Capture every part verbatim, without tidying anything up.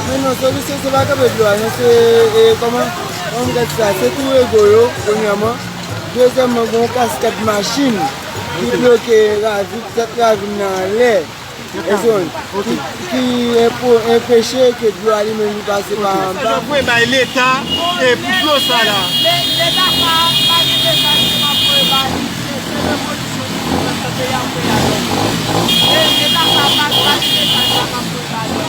Men non, solisyon se pa kanpe dlo a, non, se, e, kòman, kòman m ka di sa, se tou rego yo, premyèman. Dezyèmman, gen yon kaskad machin ki bloke ravin, tèt ravin nan anlè. Èske ki, ki enpo-, enpeche ke dlo a li menm li pase pa anba. Sa vle bay Leta, e, pou dlo sa la. Leta sa pa gen mesaj pou ap voye ba li. Se, se revolisyon ki pou fèt nan peyi a pou peyi a. E, Leta sa pa, pa gen mesaj pou ap voye ba li.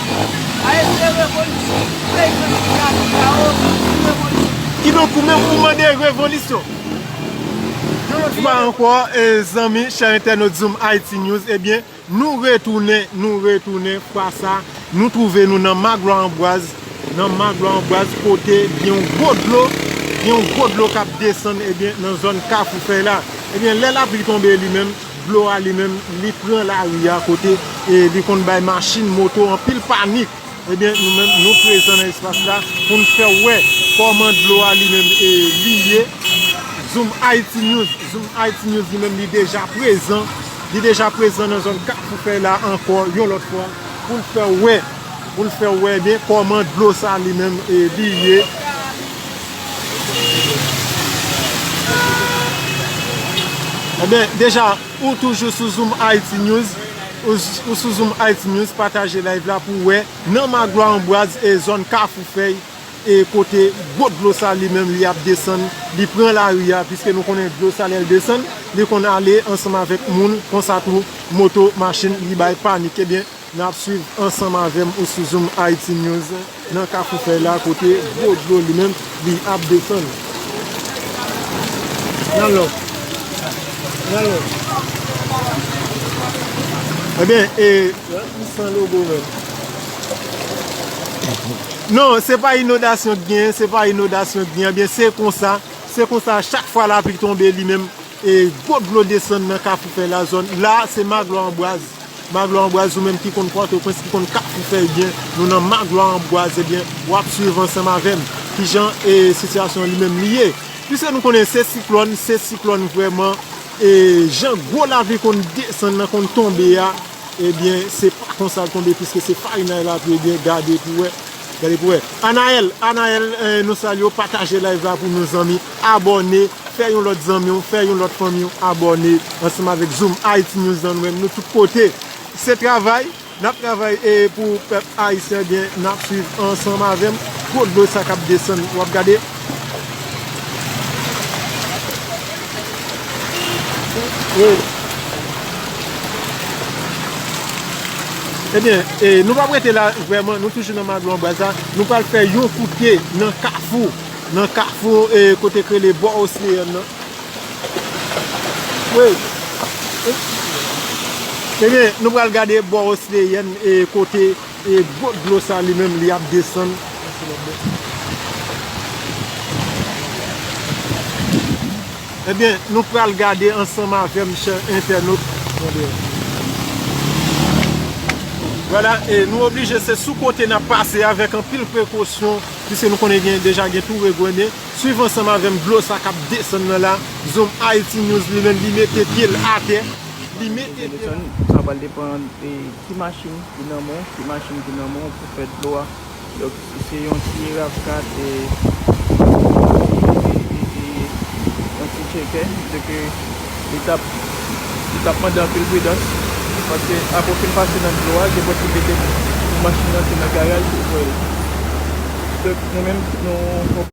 Aye, se revolisyon. Peyi mwen ki a tou kawo, se revolisyon. Kidonk, ou menm, ou mande revolisyon. Yon lòt fwa ankò, e, zanmi, chè entènot Zoom Haiti News, ebyen, nou retounen, nou retounen, fwa sa, nou twouve nou nan Maglwa Anbwaz, nan Maglwa Anbwaz, kote gen yon gwo dlo, gen yon gwo dlo k ap desann, ebyen, nan zòn Kafou Fèy la. Ebyen, lè lapli tonbe li menm, dlo a li menm, li pran lari a, kote, e, li konn bay machin, moto, anpil panik. Ebyen, nou menm, nou prezan nan espas la pou n fè w wè kòman dlo a li menm, e, li ye. Zoom Haiti News, Zoom Haiti News li menm, li deja prezan. Li deja prezan nan zòn Kafou Fèy la ankò, yon lòt fwa, pou l fè w wè, pou l fè w wè, ebyen, kòman dlo sa li menm, e, li ye. Ebyen, deja, ou toujou sou Zoom Haiti News, ou, ou sou Zoom Haiti News, pataje live la pou w wè. Nan Maglwa Anbwaz, e, zòn Kafou Fèy, e, kote gwo dlo sa li menm li ap desann, li pran lari a, piske nou konnen dlo sa lè l desann, li konn ale ansanm avèk moun, konsa tou moto, machin, li bay panik. Ebyen, n ap swiv ansanm avè m ou sou Zoom Haiti News nan Kafou Fèy la, kote gwo dlo li menm li ap desann. N al non. N al non. Ebyen, e, San logo menm. Non, se pa inondasyon k genyen, se pa inondasyon k genyen. Ebyen, se konsa, se konsa, chak fwa lapli tonbe li menm, e gwo dlo desann nan Kafou Fèy la, zòn la, se Maglwa Anbwaz. Maglwa Anbwaz, ou menm ki konn Pòtoprens, ki konn Kafou Fèy byen, nou nan Maglwa Anbwaz, ebyen, w ap swiv ansanm avè m kijan, e, sitiyasyon li menm li ye. Piske nou konnen se siklòn, se siklòn vrèman, e jan gwo lapli konn desann nan, konn tonbe a, ebyen, se pa konsa l tonbe, piske se farinay lapli, ebyen, gade pou wè, gade pou wè. Anaël, Anaël, e, nou salye w, pataje live la pou nou zanmi, abòne, fè yon lòt zanmi w, fè yon lòt fanmi w abòne ansanm avèk Zoom Haiti News nan nou menm, nou tout kote. Se travay, n ap travay, e, pou pèp ayisyen, ebyen, n ap swiv ansanm avè m. Gwo dlo sa k ap desann, w ap gade. Wi. Ebyen, e, nou p ap rete la vrèman, nou toujou nan Maglwa Anbwaz la. Nou pral fè yon koute nan Kafou, nan Kafou, e, kote k rele Bò Osleyàn nan. Wi. Ebyen, nou pral gade Bò Osleyàn, e, kote, e, gwo dlo sa li menm li ap desann. Ebyen, nou pral gade ansanm avè m, chè entènot. Vwala, e nou oblije se sou kote n ap pase avèk anpil prekosyon, piske nou konnen gen, deja gen tou regrennen. Swiv ansanm avè m dlo sa k ap desann nan la. Zoom Haiti News li menm, li mete pye l atè. Li mete pye l atè. Sa pral depann de ki machin ki nan men w, ki machin ki nan men w pou fè dlo a. Donk, si se yon ti rav kat, e, e, e, e, yon ti tchekè, se ke li t ap, li t ap mande anpil pridans, paske apre w fin pase nan dlo a, gen posiblite pou machin nan te nan garaj, ou pran l. Donk, nou menm, nou